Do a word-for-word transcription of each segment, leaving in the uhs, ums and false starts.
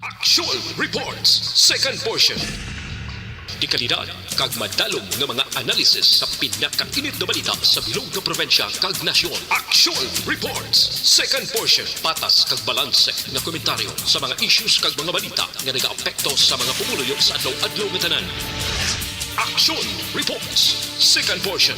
Action Reports, second portion. Dekalidad kag madalom nga mga analysis sa pinakainit nga balita sa bilog nga probinsya kag nasyon. Action Reports, second portion. Patas kag balanse nga komentaryo sa mga issues kag mga balita nga nagaapekto sa mga pumuluyo sa adlaw-adlaw nga tanan. Action Reports, second portion.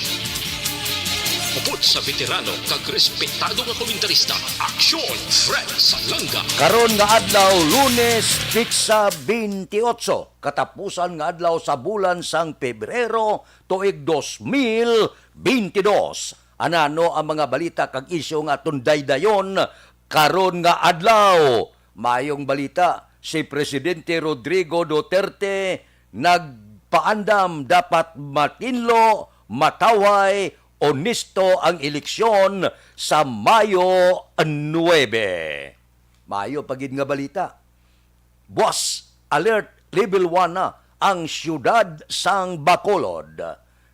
Upod sa veterano kag respetado nga komentarista, Action Fred Salanga. Karon nga adlaw, Lunes, pitsa twenty-eight, katapusan nga adlaw sa bulan sang Pebrero, tuig dos mil bentidós. Anano ang mga balita kag isyu nga aton daydayon karon nga adlaw? Maayong balita, si Presidente Rodrigo Duterte nagpaandam dapat matinlo, matawhay, onesto ang eleksyon sa Mayo nuebe. Maayo pa gid nga balita. Buas, alert level one na ang siyudad sang Bacolod.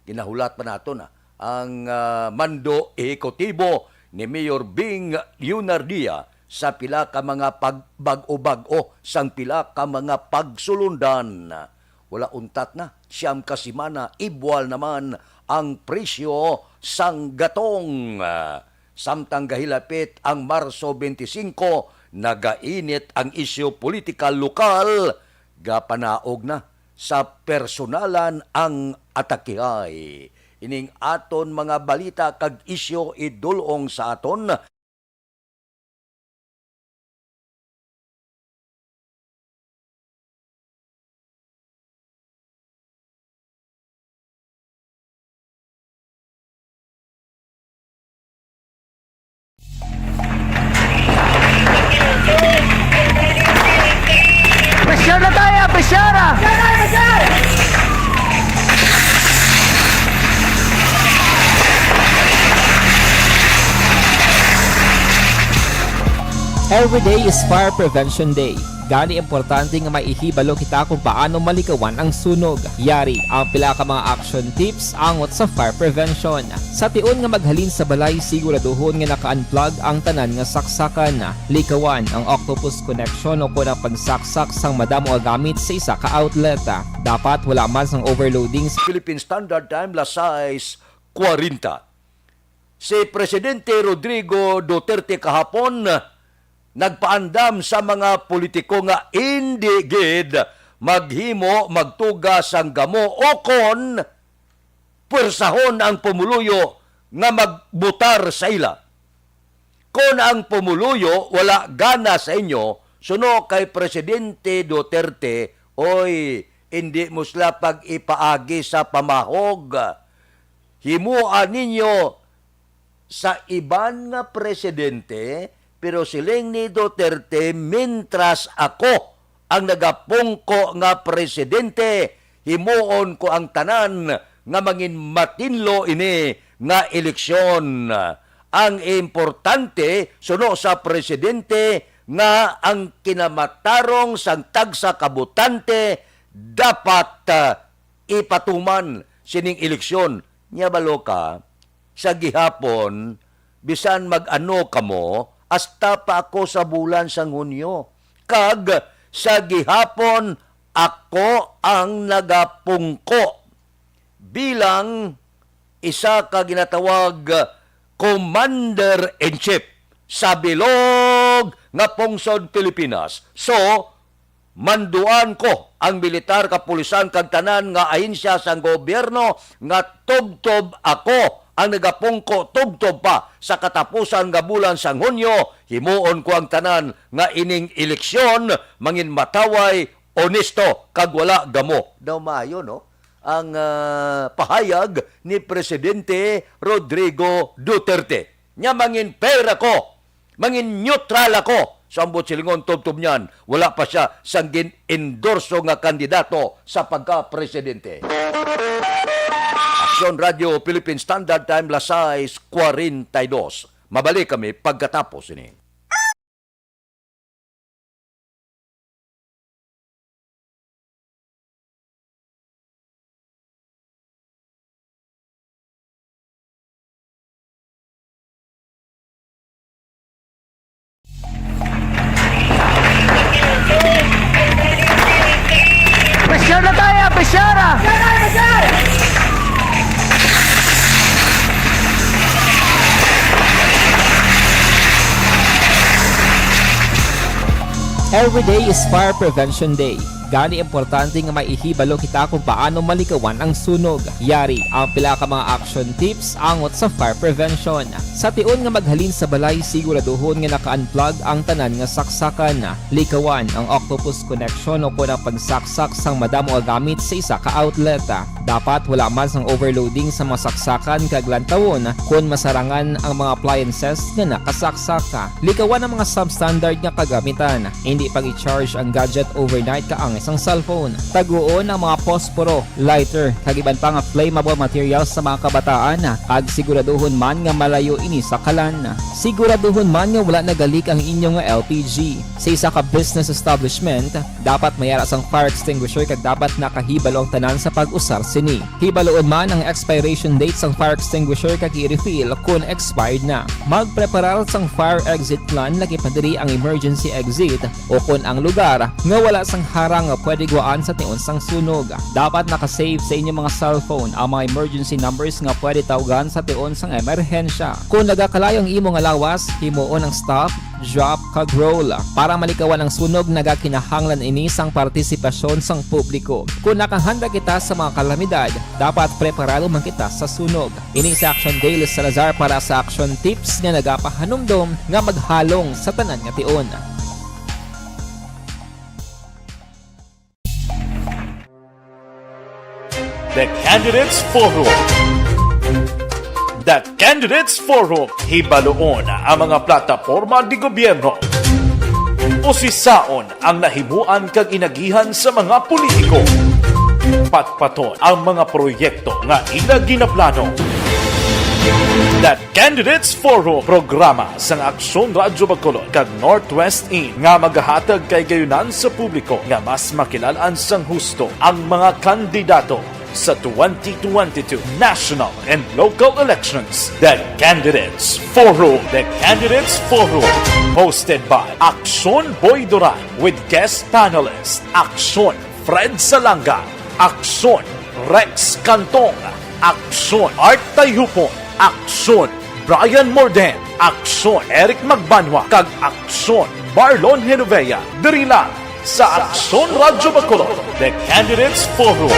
Ginahulat pa naton, ah, ang, ah, mando ehekutibo ni Mayor Bing Leonardia sa pila ka mga pagbag-o-bag-o sang pila ka mga pagsulundan. Wala untat na siyam ka semana, ibwal naman ang presyo sang gatong. Samtang gahilapit ang Marso twenty-five, nagainit ang isyu politikal lokal, gapanaog na sa personalan ang atakihay. Ining aton mga balita kag isyu idul-ong sa aton. Pressure na tayo, pressure! Every day is Fire Prevention Day. Gani, importante nga may ihibalo kita kung paano malikawan ang sunog. Yari ang pila ka mga action tips angot sa fire prevention. Sa tion nga maghalin sa balay, siguraduhon nga naka-unplug ang tanan nga saksakan. Likawan ang octopus connection o kon ang pagsaksak sang madamo nga gamit sa isa ka outlet. Dapat wala man sang overloading sa Philippine Standard Time, las sais kwarenta. Si Presidente Rodrigo Duterte kahapon nagpaandam sa mga politiko nga indi gid maghimo, magtuga sang gamo o kon puwersahon ang pumuluyo nga magbotar sa ila. Kon ang pumuluyo wala gana sa inyo, suno kay Presidente Duterte, oy, indi mo sila pag-ipaagi sa pamahog. Himoa ninyo sa iban nga presidente, pero siling ni Duterte, "Mintras ako ang nagapungko nga presidente, himuon ko ang tanan nga mangin matinlo ini nga eleksyon." Ang importante, suno sa presidente, nga ang kinamatarong sang tagsa ka botante dapat, ah, ipatuman sining eleksyon. Nya balo ka, sa gihapon, bisan mag-ano kamo, hasta pa ako sa bulan sang Hunyo. Kag sa gihapon, ako ang nagapungko bilang isa ka ginatawag Commander-in-Chief sa bilog nga pungsod Pilipinas. So, manduan ko ang militar, kapulisan, kag tanan nga ahensya sang gobyerno nga tubtob ako ang nagapungko tubtob pa sa katapusan nga bulan sang Hunyo. Himuon ko ang tanan nga ining eleksyon mangin mataway, onesto, kag wala gamo. Daw maayo, no? Ang, ah, pahayag ni Presidente Rodrigo Duterte. Nya mangin fair ako, mangin neutral ako. Sa ambot silingon, tubtob niyan, wala pa sia sang gin-endorso nga kandidato sa pagka-presidente. Aksyon Radio Philippine Standard Time, las sais kwarenta y dos. Mabalik kami pagkatapos ini. Every day is Fire Prevention Day. Gani, importante nga may ihibalo kita kung paano malikawan ang sunog. Yari ang pila ka mga action tips angot sa fire prevention. Sa tion nga maghalin sa balay, siguraduhon nga naka-unplug ang tanan nga saksakan. Likawan ang octopus connection o kon ang pagsaksak sang madamo nga gamit sa isa ka outlet. Dapat wala man sang overloading sa mga saksakan kag lantawon kon masarangan ang mga appliances nga nakasaksak. Likawan ang mga substandard nga kagamitan. Hindi pag-i-charge ang gadget overnight kaangay sang cellphone. Taguon ang mga posporo, lighter, kag iban pa nga flammable materials sa mga kabataan, kag siguraduhon man nga malayo ini sa kalan. Siguraduhon man nga wala nagalik ang inyo nga L P G. Sa isa ka business establishment, dapat may ara sang fire extinguisher kag dapat nakahibalo ang tanan sa pag-usar sini. Hibaluon man ang expiration date sang fire extinguisher kag i-refill kon expired na. Magpreparar sang fire exit plan, lakip na diri ang emergency exit, o kon ang lugar nga wala sang harang nga pwede gwaan sa tion sang sunog. Dapat naka-save sa inyo mga cellphone ang mga emergency numbers nga pwede tawgan sa tion sang emerhensya. Kon nagakalayo ang imo nga lawas, himuon ang stop, drop, kag roll. Para malikawan ang sunog, nagakinahanglan ini sang partisipasyon sang publiko. Kon nakahanda kita sa mga kalamidad, dapat preparado man kita sa sunog. Ini si Action Dale Salazar para sa Action Tips nga nagapahanumdom nga maghalong sa tanan nga tion. The Candidates Forum. The Candidates Forum, hibaluon ang mga plataporma de gobyerno. Usisaon ang nahimuan kag inagihan sa mga politiko. Patpaton ang mga proyekto nga ila ginaplano. The Candidates Forum, programa sang Aksyon Radyo Bacolod kag Northwest In nga magahatag kay gayunan sa publiko nga mas makilal-an sang husto ang mga kandidato sa twenty twenty-two national and local elections. The Candidates Forum. The Candidates Forum, hosted by Aksyon Boy Duran with guest panelist Aksyon Fred Salanga, Aksyon Rex Cantong, Aksyon Art Tayhupon, Aksyon Brian Morden, Aksyon Eric Magbanwa, kag Aksyon Marlon Genovea. Diri lang sa Aksyon Radyo Bacolod, The Candidates Forum.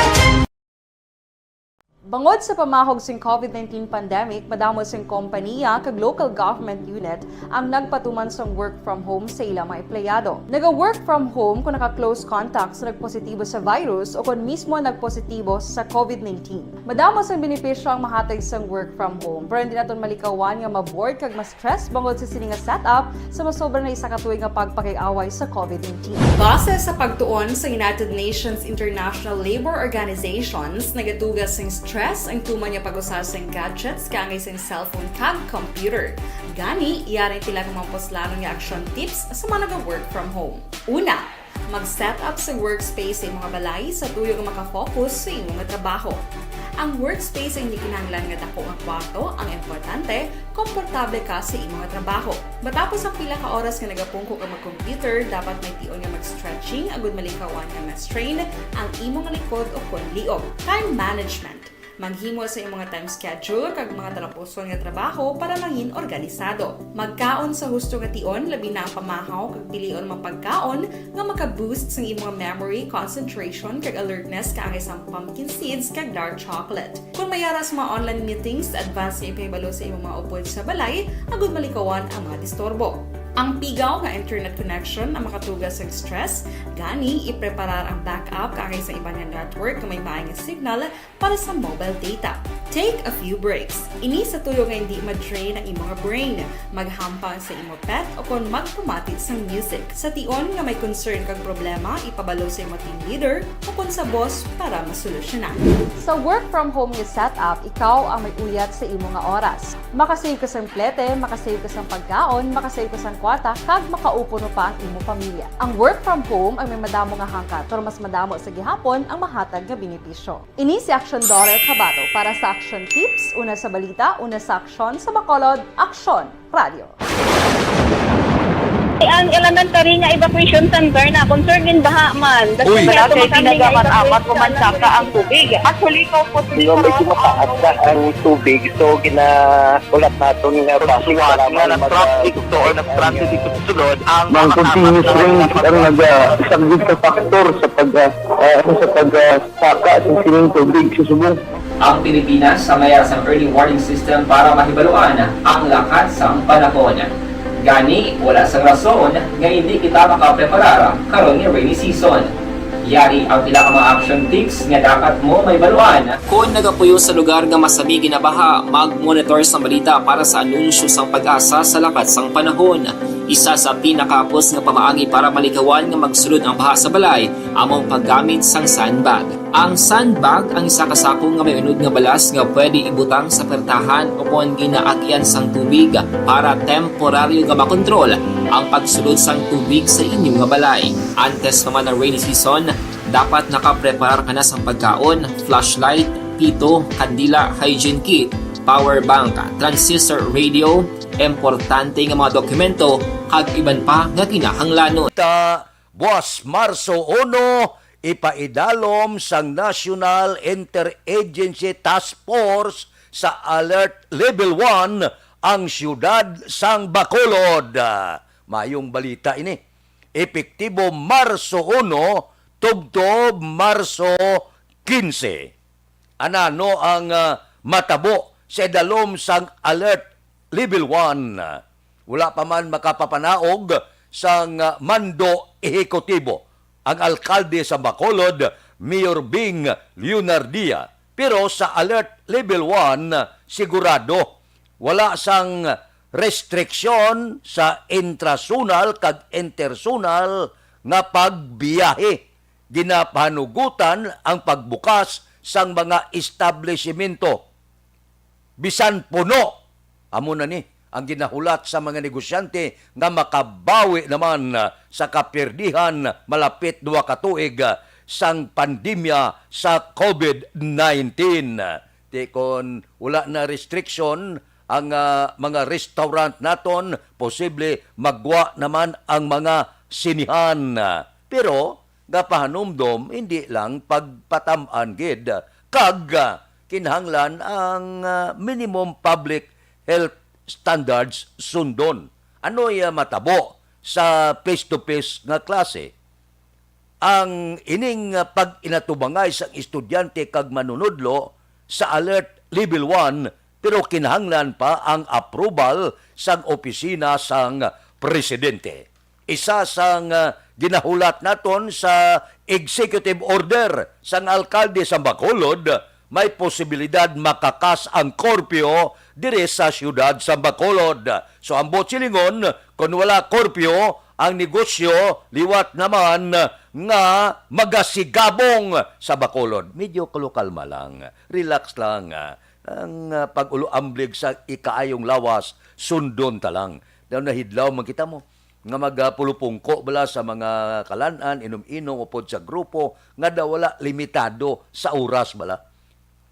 Bangod sa pamahog sing COVID nineteen pandemic, madamo sing kompanya kag local government unit ang nagpatuman sang work from home sa ila mga empleyado. Naga-work from home kung naka-close contact sa nagpositibo sa virus o kon mismo nagpositibo sa COVID nineteen. Madamo sang benepisyo ang mahatag sang work from home, pero hindi naton malikawan nga ma-bored kag ma-stress bangod sa sini nga setup sa masobra na isa ka tuig nga pagpakig-away sa COVID nineteen. Base sa pagtuon sa United Nations International Labour Organizations, nagatuga sing stress ang tuman nga pag-usa sing gadgets kaangay sing cellphone kag computer. Gani, yari ang pila ka mga puslanon nga action tips sa mga naga-work from home. Una, mag-set up sa workspace sa imo nga balay sa tuyo nga makafocus sa imo nga trabaho. Ang workspace ay hindi kinahanglan nga dako nga kwarto, ang importante, komportable ka sa imo nga trabaho. Matapos ang pila ka oras nga nagapungko ka mag-computer, dapat may tion nga mag-stretching agud malikawan nga ma-strain ang imo nga likod o kon liog. Time management. Maghimo sa imo nga time schedule kag mga talapuson nga trabaho para mangin organisado. Magkaon sa husto nga tion, labi na ang pamahaw kag pilion mga pagkaon nga maka-boost sang imo nga memory, concentration, kag alertness kaangay sang pumpkin seeds kag dark chocolate. Kon may ara sa mga online meetings, advance nga ipahibalo sa imo mga upod sa balay agud malikawan ang mga disturbo. Ang pigaw nga internet connection ang makatuga sa stress, gani ipreparar ang backup kaangay sa iban nga network nga may maay nga signal para sa mobile data. Take a few breaks. Ini sa tuyo nga hindi ma-drain ang imo nga brain. Maghampang sa imo pet o kon magpamati sang music. Sa tion nga may concern kag problema, ipabalo sa imo team leader o kon sa boss para masolusyonan. Sa work from home nga setup, ikaw ang may uyat sa imo nga oras. Makasave ka sang plete, makasave ka sang pagkaon, makasave ka sang kwarta, kag makaupo pa ang imo pamilya. Ang work from home ay may madamo nga hangkat, pero mas madamo sa gihapon ang mahatag nga benepisyo. Ini si Action Daughter Kabato para sa Action Tips, una sa balita, una sa aksyon, sa Bacolod, Aksyon Radio. Ang elementary nga evacuation center na concern din baha man. Uy. Wala kay ginagamat-amat o mansaka ang tubig. Actually, ikaw po, medyo mataas na ang tubig. So, ginahulat naton nga base sa mga nag-traffic to or nag-transit dito sa sulod, ang mga continuous rains ang nag-, ah, isang big factor sa pag, ah, ah, sa pag, ah, saka sa sining tubig sa subong. Ang Pilipinas sa mayara sang early warning system para mahibaluan ang lakat sang panahon. Gani, wala sang rason nga hindi kita makapreparar karon nga rainy season. Yari ang pila ka mga action tips nga dapat mo mahibaluan. Kon nagapuyo sa lugar nga masami ginabaha, mag-monitor sang balita para sa anunsyo sang PAGASA sa lakat sang panahon. Isa sa pinakahapos nga pamaagi para malikawan nga magsulod ang baha sa balay amo ang paggamit sang sandbag. Ang sandbag ang isa ka sako nga may unod nga balas nga pwede ibutang sa pertahan o kon ginaagyan sang tubig para temporaryo nga makontrol ang pagsulod sang tubig sa inyo nga balay. Antes pa man ang rainy season, dapat nakapreparar ka na sang pagkaon, flashlight, pito, kandila, hygiene kit, power bank, transistor radio, importante nga mga dokumento, kag iban pa nga kinahanglanon. Ta, buwas Marso uno, ipaidalom sang National Interagency Task Force sa Alert Level one ang siyudad sang Bacolod. Mayong balita ini. Epektibo Marso uno tubtob Marso quince. Anano ang, ah, matabo sa idalom sang Alert Level one? Wala pa man makapapanaog sang, ah, mando ehekutibo ang alkalde sa Bacolod, Mayor Bing Leonardia. Pero sa Alert Level one, sigurado wala sang restriksyon sa intrasunal kag intersonal nga pagbiyahe. Ginapahanugutan ang pagbukas sang mga establisimento, bisan puno. Amo na ni ang ginahulat sa mga negosyante nga makabawi naman, ah, sa kapirdihan malapit duha ka tuig, ah, sang pandemya sa COVID nineteen. Ti kon wala na restriction ang, ah, mga restaurant naton, posible magwa naman ang mga sinihan. Pero gapahanumdom, hindi lang pagpatam-an gid, kag, ah, kinahanglan ang, ah, minimum public health standards sundon. Ano'y, ah, matabo sa face-to-face nga klase? Ang ining, ah, pag-inatubangay sang estudyante kag manunudlo sa Alert Level one, pero kinahanglan pa ang approval sang opisina sang presidente. Isa sang, ah, ginahulat naton sa executive order sang alkalde sa Bacolod, may posibilidad makakas ang curfew diri sa siyudad sa Bacolod. So, ambot silingon, kon wala curfew, ang negosyo liwat naman nga magasigabong sa Bacolod. Medyo kalokalma lang, relax lang. Ang, ah, pag-uloamblig sa ikaayong lawas, sundon ta lang. Daw nahidlaw man kita mo nga magapulupungko bala sa mga kalan-an, inom-inom upod sa grupo nga daw wala limitado sa oras bala.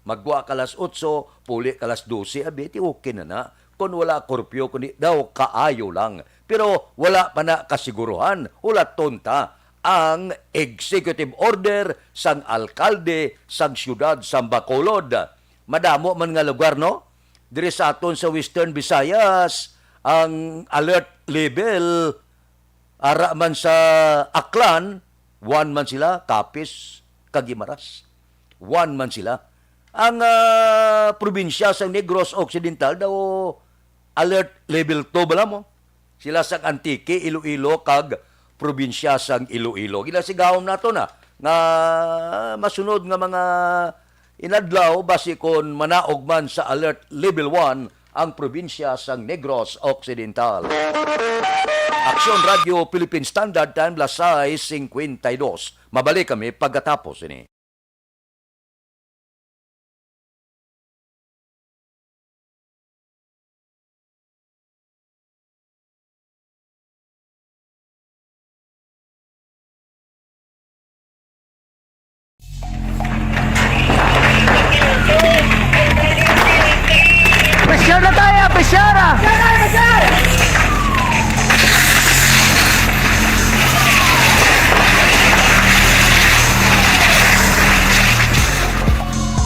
Magwa ka alas otso, puli ka alas dose, abi, ti okay na na. Kon wala curfew, kundi daw kaayo lang. Pero wala pa na kasiguruhan, hulaton ta ang executive order sang alkalde sang siyudad sang Bacolod. Madamo man nga lugar, no? Diri sa aton sa Western Visayas, ang alert level, ara man sa Aklan, one man sila, Capiz, kag Guimaras. One man sila. Ang, ah, probinsya sa Negros Occidental daw alert level two bala mo. Sila sang Antique, Iloilo, kag probinsya sang Iloilo. Ginasigawom nato na nga masunod nga mga inadlaw, basi kon manaog man sa Alert Level one ang probinsya sang Negros Occidental. Aksyon Radyo Philippine Standard Time, las sais cincuenta y dos. Mabalik kami pagkatapos ini. Pressure na tayo, pressure na!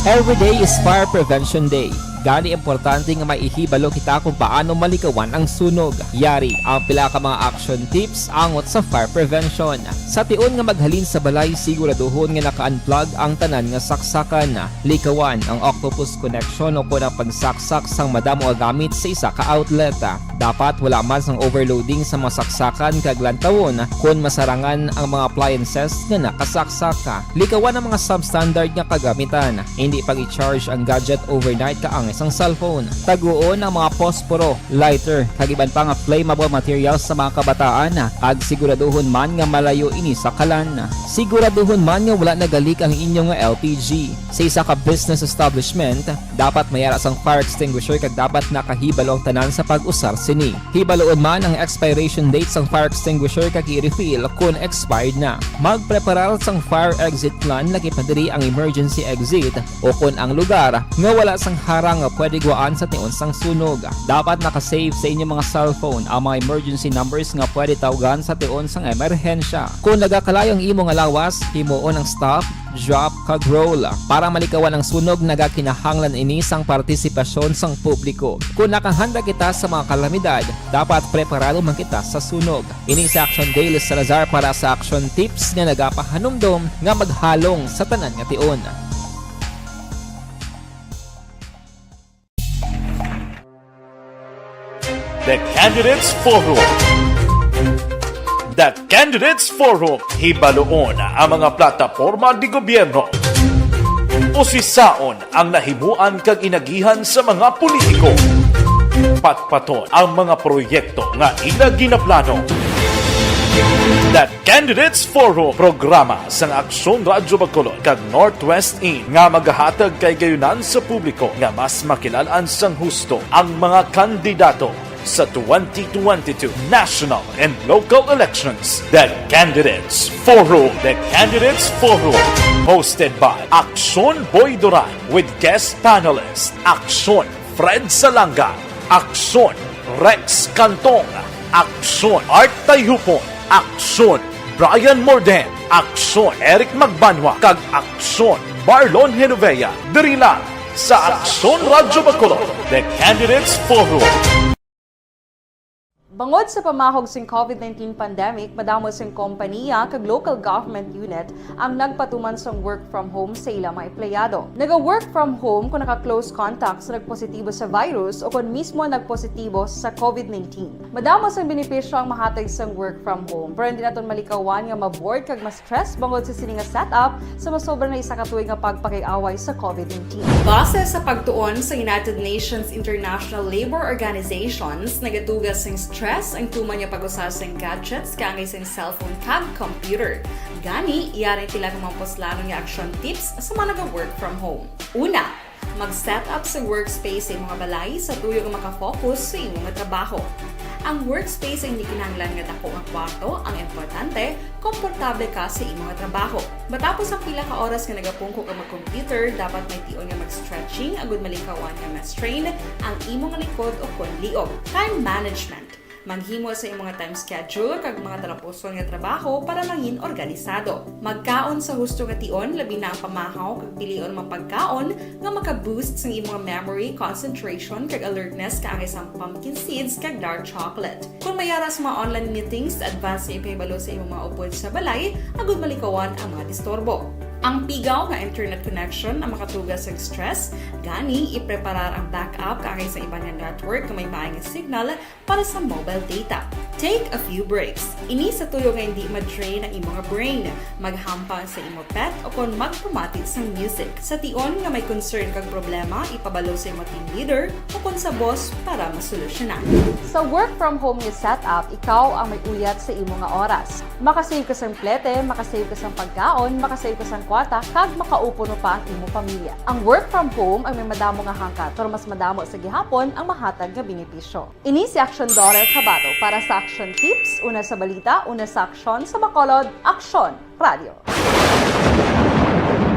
Every day is Fire Prevention Day. Gani, importante nga may ihibalo kita kung paano malikawan ang sunog. Yari ang pila ka mga action tips angot sa fire prevention. Sa tion nga maghalin sa balay, siguraduhon nga naka-unplug ang tanan nga saksakan. Likawan ang octopus connection o kon ang pagsaksak sang madamo nga gamit sa isa ka outlet. Dapat wala man sang overloading sa mga saksakan kag lantawon kon masarangan ang mga appliances nga nakasaksak. Likawan ang mga substandard nga kagamitan. Hindi pag-i-charge ang gadget overnight kaangay sang cellphone. Taguon ang mga posporo, lighter, kag iban pa nga flammable materials sa mga kabataan, kag siguraduhon man nga malayo ini sa kalan. Siguraduhon man nga wala nagalik ang inyo nga L P G. Sa isa ka business establishment, dapat may ara sang fire extinguisher kag dapat nakahibalo ang tanan sa pag-usar sini. Hibaluon man ang expiration date sang fire extinguisher kag i-refill kon expired na. Magpreparar sang fire exit plan, laki pa diri ang emergency exit o kon ang lugar nga wala sang harang nga pwede gwaan sa tion sang sunog. Dapat naka-save sa inyo mga cellphone ang mga emergency numbers nga pwede tawgan sa tion sang emerhensya. Kon nagakalayo ang imo nga lawas, himuon ang stop, drop, kag roll. Para malikawan ang sunog, nagakinahanglan ini sang partisipasyon sang publiko. Kon nakahanda kita sa mga kalamidad, dapat preparado man kita sa sunog. Ini si Action Daily Salazar para sa Action Tips nga nagapahanumdom nga maghalong sa tanan nga tion. The Candidates Forum. The Candidates Forum. Hibaluon ang mga plataporma di gobyerno. Usisaon ang nahimuan kag inagihan sa mga politiko. Patpaton ang mga proyekto nga ila ginaplano. The Candidates Forum, programa sang Aksyon Radyo Bacolod kag Northwest In nga magahatag kay gayunan sa publiko nga mas makilal-an sang husto ang mga kandidato sa twenty twenty-two national and local elections. The Candidates Forum. The Candidates Forum, hosted by Aksyon Boy Duran with guest panelist Aksyon Fred Salanga, Aksyon Rex Cantong, Aksyon Art Tayhupon, Aksyon Brian Morden, Aksyon Eric Magbanwa, kag Aksyon Marlon Genovea, diri lang sa Aksyon Radyo Bacolod, The Candidates Forum. Bangod sa pamahog sing covid nineteen pandemic, madamo sing kompanya kag local government unit ang nagpatuman sang work from home sa ila mga empleyado. Naga-work from home kon naka-close contact sa nagpositibo sa virus o kon mismo nagpositibo sa covid nineteen. Madamo sang benepisyo ang mahatag sang work from home, pero hindi naton malikawan nga ma-bored kag ma-stress bangod sa sini nga setup sa masobra na isa ka tuig nga pagpakig-away sa covid nineteen. Base sa pagtuon sa United Nations International Labor Organizations, nagatuga sing stress ang tuman nga pag-usa sing gadgets kaangay sing cellphone kag computer. Gani, yari ang pila ka mga puslanon nga action tips sa mga naga-work from home. Una, mag-set up sa workspace sa imo nga balay sa tuyo nga maka-focus sa imo nga trabaho. Ang workspace ay hindi kinahanglan nga dako nga kwarto, ang importante, komportable ka sa imo nga trabaho. Matapos ang pila ka oras nga nagapungko ka mag-computer, dapat may tion nga mag-stretching agud malikawan nga ma-strain ang imo nga likod o kon liog. Time management. Maghimo sa imo nga time schedule kag mga talapuson nga trabaho para mangin organisado. Magkaon sa husto nga tion, labi na ang pamahaw kag pilion ang mga pagkaon nga maka-boost sang imo nga memory, concentration, kag alertness kaangay sang pumpkin seeds kag dark chocolate. Kon may ara sa mga online meetings, advance nga ipahibalo sa imo mga upod sa balay agud malikawan ang mga disturbo. Ang pigaw nga internet connection ang makatuga sa stress, gani ipreparar ang backup kaangay sa iban nga network nga may maay nga signal para sa mobile data. Take a few breaks. Ini sa tuyo nga hindi ma-drain ang imo nga brain. Maghampang sa imo pet o kon magpamati sang music. Sa tion nga may concern kag problema, ipabalo sa imo team leader o kon sa boss para masolusyonan. Sa work from home nga setup, ikaw ang may uyat sa imo nga oras. Makasave ka sang plete, makasave ka sang pagkaon, makasave ka sang kwarta, kag makaupod pa ang imo pamilya. Ang work from home ang may madamo nga hangkat, pero mas madamo sa gihapon ang mahatag nga benepisyo. Ini si Aksyon Dorel Cabato para sa Aksyon Tips, una sa balita, una sa aksyon, sa Bacolod, Aksyon Radio.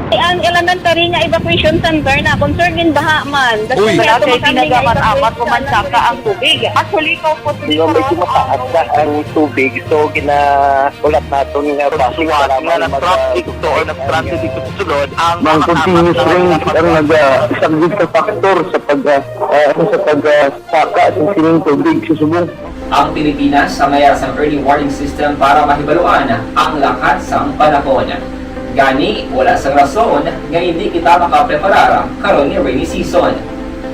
Ang elementary nga evacuation center na concern din baha man. Uy. Wala kay pinagamat-amat o mansaka ang tubig. Actually, ko po. Di ba, medyo mataas na ang tubig, so ginahulat naton nga basi para nga mag- nag-traffic to or nag-transit dito sa sulod ang mga continuous rain ang nag-, ah, isang big factor sa pag, ah, ah, sa pag, ah, saka sa sining tubig sa subong. Ang Pilipinas sa mayar sang early warning system para mahibaluan ang lakat sang panahon. Gani, wala sang rason nga hindi kita makapreparar karon ni rainy season.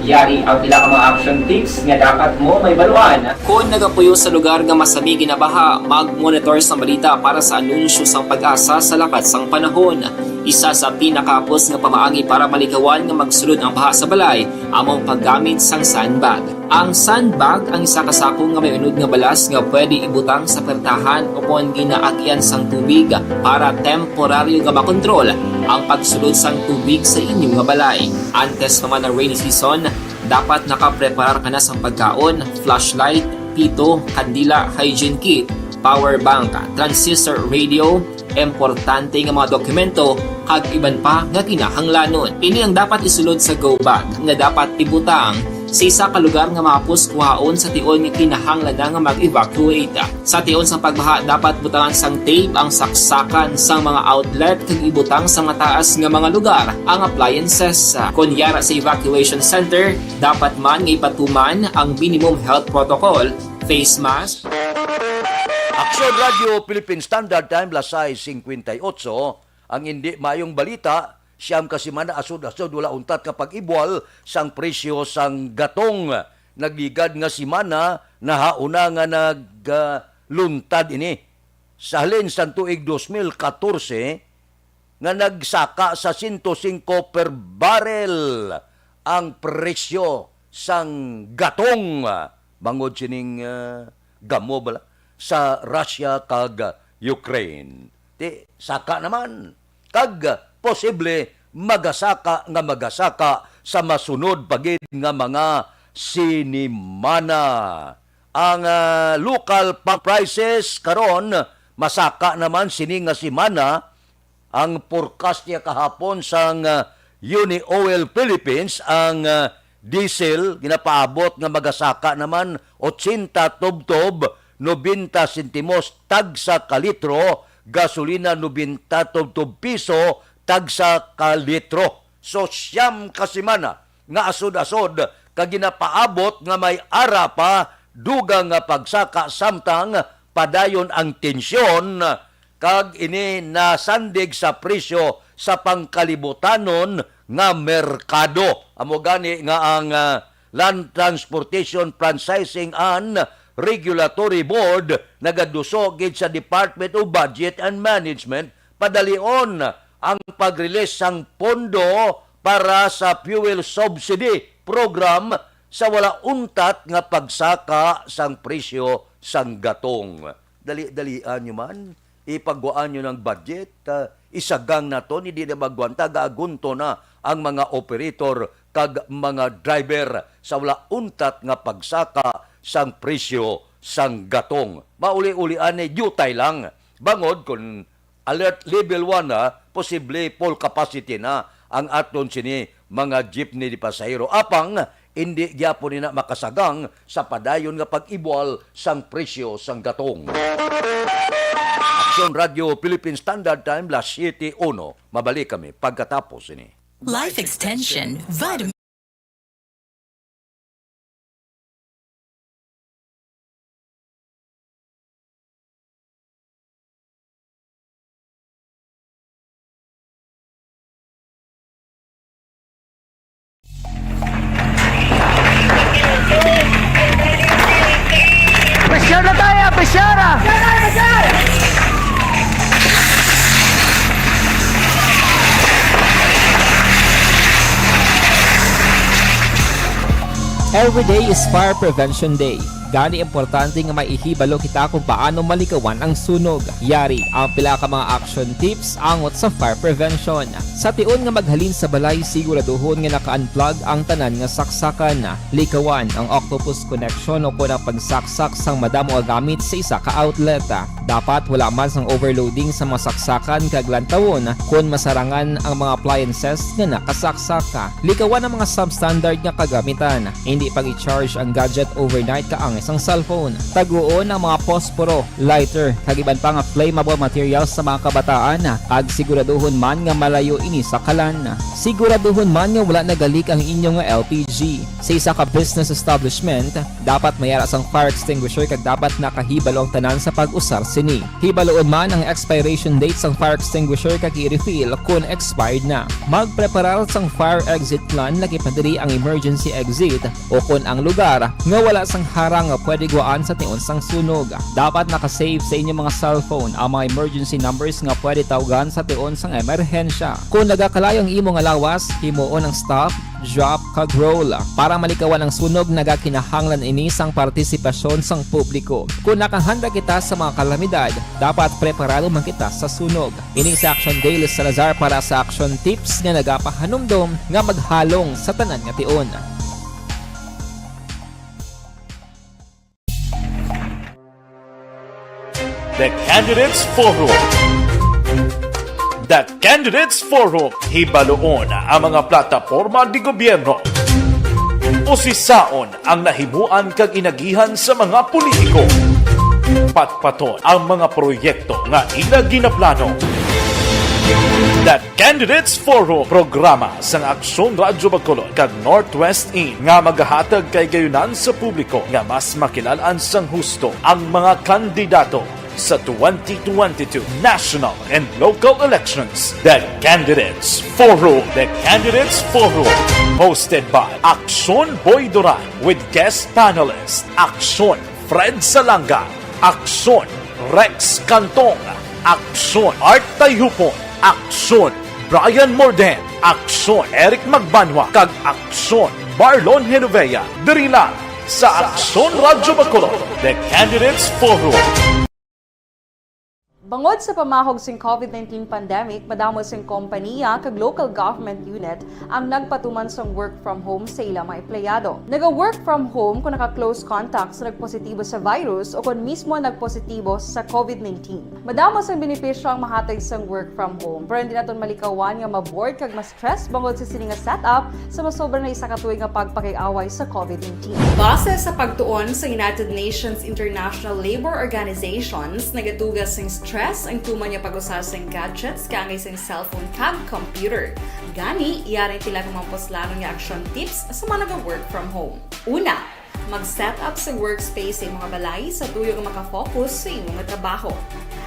Yari ang pila ka mga action tips nga dapat mo mahibaluan. Kon nagapuyo sa lugar nga masami ginabaha, mag-monitor sang balita para sa anunsyo sang PAGASA sa lakat sang panahon. Isa sa pinakahapos nga pamaagi para malikawan nga magsulod ang baha sa balay amo ang paggamit sang sandbag. Ang sandbag ang isa ka sako nga may unod nga balas nga pwede ibutang sa pertahan o kon ginaagian sang tubig para temporaryo nga makontrol ang pagsulod sang tubig sa inyo nga balay. Antes pa man ang rainy season, dapat nakapreparar ka na sang pagkaon, flashlight, pito, kandila, hygiene kit, power bank, transistor radio, importante nga mga dokumento, kag iban pa nga kinahanglanon. Ini ang dapat isulod sa go bag nga dapat ibutang sa isa ka lugar nga mahapos kuhaon sa tion nga kinahanglan na nga mag-evacuate. Sa tion sang pagbaha, dapat butangan sang tape ang saksakan sang mga outlet kag ibutang sa mataas nga mga lugar ang appliances. Kon yara sa evacuation center, dapat man nga ipatuman ang minimum health protocol, face mask. Aksyon Radio Philippine Standard Time, las sais singkwenta y otso. Ang indi maayong balita, siyam ka semana asod-asod wala untat nga pag-ibwal sang presyo sang gatong. Nagligad nga semana, nahauna nga nag, ah, luntad ini. Sa halin sang tuig dos mil katorse, nga nagsaka sa sento singko per barrel ang presyo sang gatong, bangod sining, ah, gamo bala sa Russia kag Ukraine. Ti, saka naman, kag posible magasaka nga magasaka sa masunod pa gid nga mga sinimana. Ang, ah, local pump prices karon masaka naman sini nga semana. Ang forecast niya kahapon sang, ah, Uni Oil Philippines, ang, ah, diesel ginapaabot nga magasaka naman ochenta tubtob nobenta sentimos tagsa ka litro, gasolina nobenta tubtob piso tagsa ka litro. So, siyam ka semana nga asod-asod kag ginapaabot nga may ara pa dugang nga pagsaka samtang padayon ang tensyon, kag ini nasandig sa presyo sa pangkalibutanon nga merkado. Amo gani nga ang, ah, Land Transportation Franchising and Regulatory Board nagaduso gid sa Department of Budget and Management padalion ang pag-release sang pondo para sa fuel subsidy program sa wala untat nga pagsaka sang presyo sang gatong. Dali-dalian nyo man, ipagwaan nyo ng budget, ah, isagang naton, hindi na magwanta, gaagunto na ang mga operator kag mga driver sa wala untat nga pagsaka sang presyo sang gatong. Mauli-ulian ni diutay lang. Bangod kun alert level one na, posible full capacity na ang aton sini mga jeepney di pasahero. Apang, indi gyapon ina makasagang sa padayon nga pag-ibwal sang presyo sang gatong. Aksyon Radio Philippine Standard Time, las siete uno. Mabalik kami pagkatapos ini. Life Extension Vitamin Pressure na tayo, pressure ah! Every day is Fire Prevention Day. Gani, importante nga maihibalo kita kung paano malikawan ang sunog. Yari ang pila ka mga action tips angot sa fire prevention. Sa tion nga maghalin sa balay, siguraduhon nga naka-unplug ang tanan nga saksakan. Likawan ang octopus connection o kon ang pagsaksak sang madamo nga gamit sa isa ka outlet. Dapat wala man sang overloading sa mga saksakan kag lantawon kon masarangan ang mga appliances nga nakasaksak. Likawan ang mga substandard nga kagamitan. Hindi pag-i-charge ang gadget overnight kaangay sang cellphone. Taguon ang mga posporo, lighter, kag iban pa nga flammable materials sa mga kabataan, kag siguraduhon man nga malayo ini sa kalan. Siguraduhon man nga wala nagalik ang inyo nga L P G. Sa isa ka business establishment, dapat may ara sang fire extinguisher kag dapat nakahibalo ang tanan sa pag-usar sini. Hibaluon man ang expiration date sang fire extinguisher kag i-refill kon expired na. Magpreparar sang fire exit plan, lakip na diri ang emergency exit o kon ang lugar nga wala sang harang nga pwede guwaan sa tion sang sunog. Dapat naka-save sa inyo mga cellphone ang mga emergency numbers nga pwede tawgan sa tion sang emerhensya. Kon nagakalayo ang imo nga lawas, himuon ang stop, drop, kag roll. Para malikawan ang sunog, nagakinahanglan ini sang partisipasyon sang publiko. Kon nakahanda kita sa mga kalamidad, dapat preparado man kita sa sunog. Ini si Action Dale Salazar para sa Action Tips nga nagapahanumdom nga maghalong sa tanan nga tion. The Candidates Forum. The Candidates Forum. Hibaluon ang mga plataporma de gobyerno. Usisaon ang nahimuan kag inagihan sa mga politiko. Patpaton ang mga proyekto nga ila ginaplano. The Candidates Forum, programa sang Aksyon Radyo Bacolod kag Northwest In nga magahatag kay gayunan sa publiko nga mas makilal-an sang husto ang mga kandidato sa twenty twenty-two national and local elections. The Candidates Forum. The Candidates Forum, hosted by Aksyon Boy Duran with guest panelist Aksyon Fred Salanga, Aksyon Rex Cantong, Aksyon Art Tayhupon, Aksyon Brian Morden, Aksyon Eric Magbanwa, kag Aksyon Marlon Genovea. Diri lang sa Aksyon Radyo Bacolod, The Candidates Forum. Bangod sa pamahog sing COVID nineteen pandemic, madamo sing kompaniya kag local government unit ang nagpatuman sang work from home sa ila mga empleyado. Naga-work from home kung naka-close contact sa nagpositibo sa virus o kon mismo nagpositibo sa COVID nineteen. Madamo sang benepisyo ang mahatag sang work from home, pero hindi naton malikawan nga ma-bored kag ma-stress bangod sa sini nga setup sa masobra na isa ka tuig nga pagpakig-away sa COVID nineteen. Base sa pagtuon sa United Nations International Labor Organizations, nagatuga sing stress ang tuman nga pag-usa sing gadgets kaangay sing cellphone kag computer. Gani, yari ang pila ka mga puslanon nga action tips sa mga naga-work from home. Una, mag-set up sa workspace sa imong balay sa tuyo nga makafocus sa imo nga trabaho.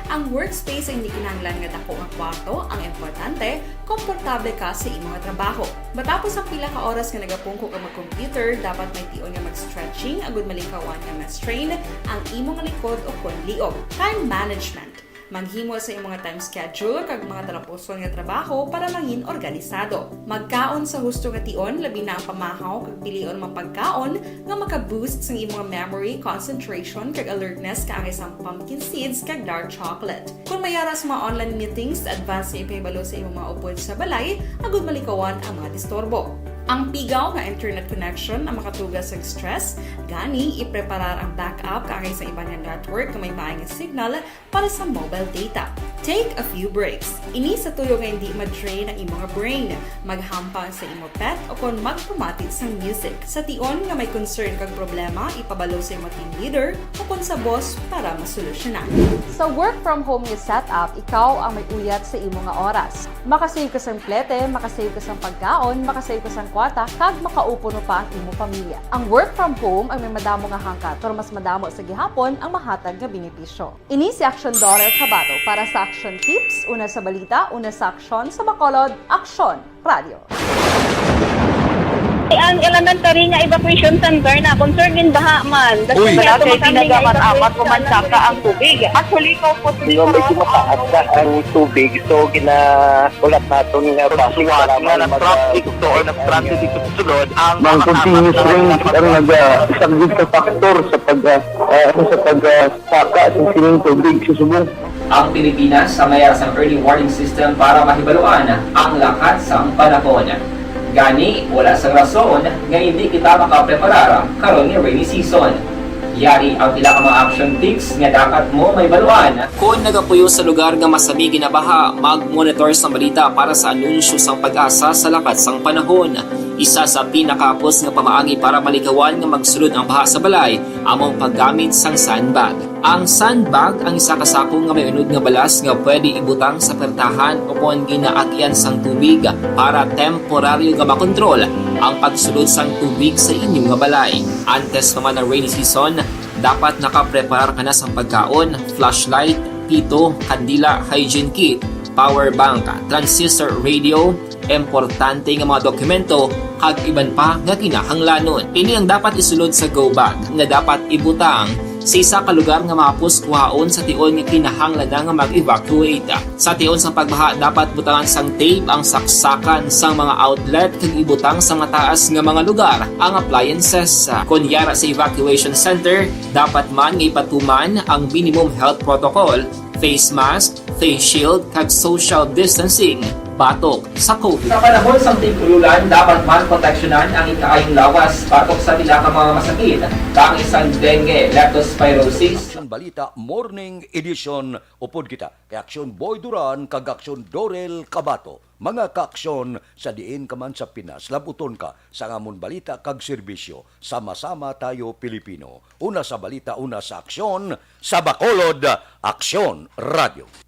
Ang workspace ay hindi kinahanglan nga dako nga kwarto, ang importante, komportable ka sa imo nga trabaho. Matapos ang pila ka oras nga nagapungko ka mag-computer, dapat may tion nga mag-stretching agud malikawan nga ma-strain ang imo nga likod o kon liog. Time management. Maghimo sa imong time schedule kag mga talapuson nga trabaho para mangin organisado. Magkaon sa husto nga tion, labi na ang pamahaw kag pilion mga pagkaon nga maka-boost sang imong memory, concentration, kag alertness kaangay sang pumpkin seeds kag dark chocolate. Kon may ara sa mga online meetings, advance nga ipahibalo sa imong mga upod sa balay agud malikawan ang mga disturbo. Ang pigaw nga internet connection ang makatuga sang stress, gani ipreparar ang backup kaangay sa iban nga network nga may maay nga signal para sa mobile data. Take a few breaks. Ini sa tuyo nga hindi ma-drain ang imo nga brain. Maghampang sa imo pet o kon magpamati sang music. Sa tion nga may concern kag problema, ipabalo sa imo team leader o kon sa boss para masolusyonan. Sa work from home nga setup, ikaw ang may uyat sa imo nga oras. Makasave ka sang plete, makasave ka sang pagkaon, makasave ka sang kwarta, kag makaupod pa ang imo pamilya. Ang work from home ang may madamo nga hangkat, pero mas madamo sa gihapon ang mahatag nga benepisyo. Ini si Aksyon Dorel Cabato para sa Aksyon Tips, una sa balita, una sa aksyon, sa Bacolod, Aksyon Radio. Ang elementary nga evacuation center na concern din baha man. Uy. Wala kay pinagamat-amat ko man saka ang tubig. Actually, ko po. Di ba, medyo mataas na ang tubig, so ginahulat naton nga basi nga nag-traffic to or nag-transit dito sa sulod ang mga continuous rain ang nag-, ah, isang big factor sa pag, ah, ah, sa pag, ah, saka sa sining tubig sa subong. Ang Pilipinas sa mayar sang early warning system para mahibaluan ang lakat sang panahon. Gani, wala sang rason nga hindi kita makapreparar karon nga rainy season. Yari ang pila ka mga action tips nga dapat mo mahibaluan. Kon nagapuyo sa lugar nga masami ginabaha, mag-monitor sang balita para sa anunsyo sang PAGASA sa lakat sang panahon. Isa sa pinakahapos nga pamaagi para malikawan nga magsulod ang baha sa balay amo ang paggamit sang sandbag. Ang sandbag ang isa ka sako nga may unod nga balas nga pwede ibutang sa pertahan o kon ginaagian sang tubig para temporaryo nga makontrol ang pagsulod sang tubig sa inyo nga balay. Antes pa man ang rainy season, dapat nakapreparar ka na sang pagkaon, flashlight, pito, kandila, hygiene kit, power bank, transistor radio, importante nga mga dokumento, kag iban pa nga kinahanglanon. Ini ang dapat isulod sa go bag nga dapat ibutang sa isa ka lugar nga mahapos kuhaon sa tion nga kinahanglan na nga mag-evacuate. Sa tion sang pagbaha, dapat butangan sang tape ang saksakan sang mga outlet kag ibutang sa mataas nga mga lugar ang appliances. Kon yara sa evacuation center, dapat man nga ipatuman ang minimum health protocol, face mask, face shield, kag social distancing batok sa COVID. Sa panahon sang tig-ululan, dapat man proteksyonan ang ikaayong lawas batok sa pila ka mga masakit, kaangay sang dengue, leptospirosis. Aksyon Balita Morning Edition, upod kita kay Aksyon Boy Duran kag Aksyon Dorel Cabato. Mga kaaksyon, sa diin ka man sa Pinas, labuton ka sa amon balita kag serbisyo. Sama-sama tayo, Pilipino. Una sa balita, una sa aksyon, sa Bacolod, Aksyon Radio.